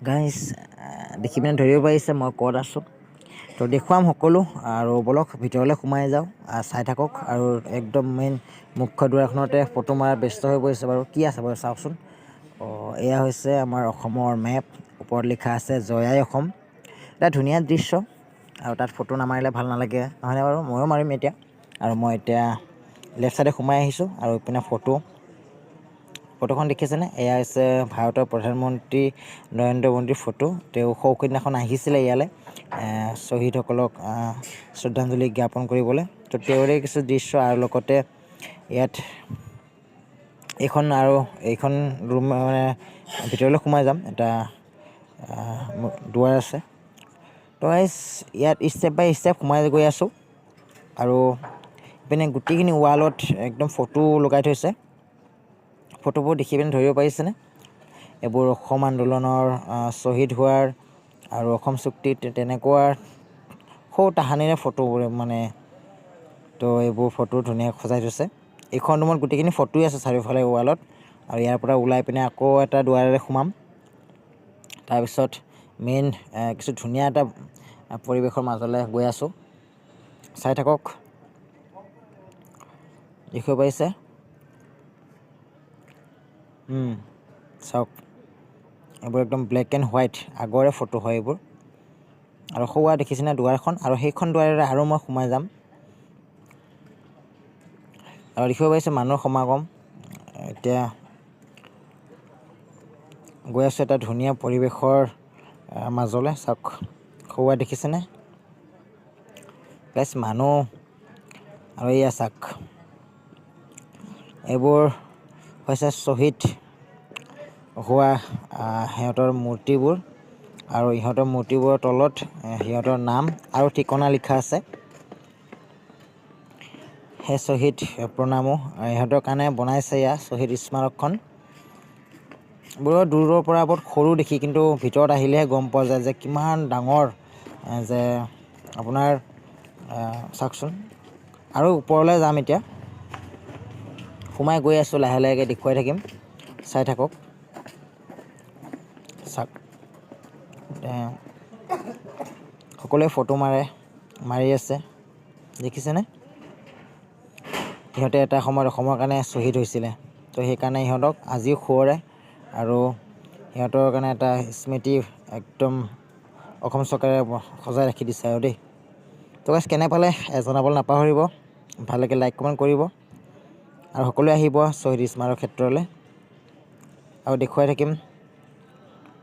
Guys, দেখি পিনে ধৰিব পাৰিছে মই ক'ত আছোঁ। তো দেখুৱাম সকলো আৰু ব'লক, ভিতৰলৈ সোমাই যাওঁ। চাই থাকক। আৰু একদম মেইন মুখ্য দুৱাৰখনতে ফটো মৰাত ব্যস্ত হৈ পৰিছে। বাৰু, কি আছে বাৰু চাওকচোন। অঁ, এয়া হৈছে আমাৰ অসমৰ মেপ, ওপৰত লিখা আছে জয় আই অসম। এটা ধুনীয়া দৃশ্য আৰু তাত ফটো নামাৰিলে ভাল নালাগে, নহয়নে বাৰু? ময়ো মাৰিম এতিয়া। আৰু মই এতিয়া লেফ্ট ছাইডে সোমাই আহিছোঁ আৰু ইপিনে ফটোখন দেখিছেনে? এয়া হৈছে ভাৰতৰ প্ৰধানমন্ত্ৰী নৰেন্দ্ৰ মোদীৰ ফটো। তেওঁ সৌ সিদিনাখন আহিছিলে ইয়ালৈ শ্বহীদসকলক শ্ৰদ্ধাঞ্জলি জ্ঞাপন কৰিবলৈ। তো তেওঁৰে কিছু দৃশ্য আৰু লগতে ইয়াত এইখন আৰু এইখন ৰুম, মানে ভিতৰলৈ সোমাই যাম, এটা দুৱাৰ আছে। তো গাইজ, ইয়াত ষ্টেপ বাই ষ্টেপ সোমাই গৈ আছোঁ আৰু ইপিনে গোটেইখিনি ৱালত একদম ফটো লগাই থৈছে। ফটোবোৰ দেখি পিনে ধৰিব পাৰিছেনে? এইবোৰ অসম আন্দোলনৰ শ্বহীদ হোৱাৰ আৰু অসম চুক্তিত তেনেকুৱা সৌ তাহানিৰে ফটোবোৰ মানে। তো এইবোৰ ফটো ধুনীয়াকৈ সজাই থৈছে। এইখন ৰুমত গোটেইখিনি ফটোৱে আছে চাৰিওফালে ৱালত। আৰু ইয়াৰ পৰা ওলাই পিনে আকৌ এটা দুৱাৰেৰে সোমাম, তাৰপিছত মেইন কিছু ধুনীয়া এটা পৰিৱেশৰ মাজলৈ গৈ আছোঁ। চাই থাকক, দেখিব পাৰিছে। চাওক, এইবোৰ একদম ব্লেক এণ্ড হোৱাইট আগৰে ফটো হয় এইবোৰ। আৰু সৌৱা দেখিছেনে দুৱাৰখন? আৰু সেইখন দুৱাৰেৰে আৰু মই সোমাই যাম। আৰু দেখিব পাৰিছে মানুহৰ সমাগম। এতিয়া গৈ আছোঁ এটা ধুনীয়া পৰিৱেশৰ মাজলৈ। চাওক, সৌৱা দেখিছেনে গাইজ মানুহ? আৰু এয়া চাওক, এইবোৰ হৈছে শ্বহীদ হোৱা সিহঁতৰ মূৰ্তিবোৰ আৰু ইহঁতৰ মূৰ্তিবোৰৰ তলত সিহঁতৰ নাম আৰু ঠিকনা লিখা আছে। সেই শ্বহীদ প্ৰণামো ইহঁতৰ কাৰণে বনাইছে এয়া শ্বহীদ স্মাৰকখন। বৰ দূৰৰ পৰা বহুত সৰু দেখি, কিন্তু ভিতৰত আহিলেহে গম পোৱা যায় যে কিমান ডাঙৰ যে আপোনাৰ। চাওকচোন, আৰু ওপৰলৈ যাম। এতিয়া সোমাই গৈ আছোঁ লাহে লাহেকৈ, দেখুৱাই থাকিম, চাই থাকক। চাওক, সকলোৱে ফটো মাৰি আছে, দেখিছেনে? ইহঁতে এটা সময়ত অসমৰ কাৰণে শ্বহীদ হৈছিলে, তো সেইকাৰণে ইহঁতক আজিও সোঁৱৰে আৰু সিহঁতৰ কাৰণে এটা স্মৃতি একদম অসম চৰকাৰে সজাই ৰাখি দিছে আৰু দেই। তো গাইজ, কেনে পালে জনাবলৈ নাপাহৰিব। ভাল লাগিলে লাইক, কমেণ্ট কৰিব আৰু সকলোৱে আহিব শ্বহীদ স্মাৰক ক্ষেত্ৰলৈ আৰু দেখুৱাই থাকিম।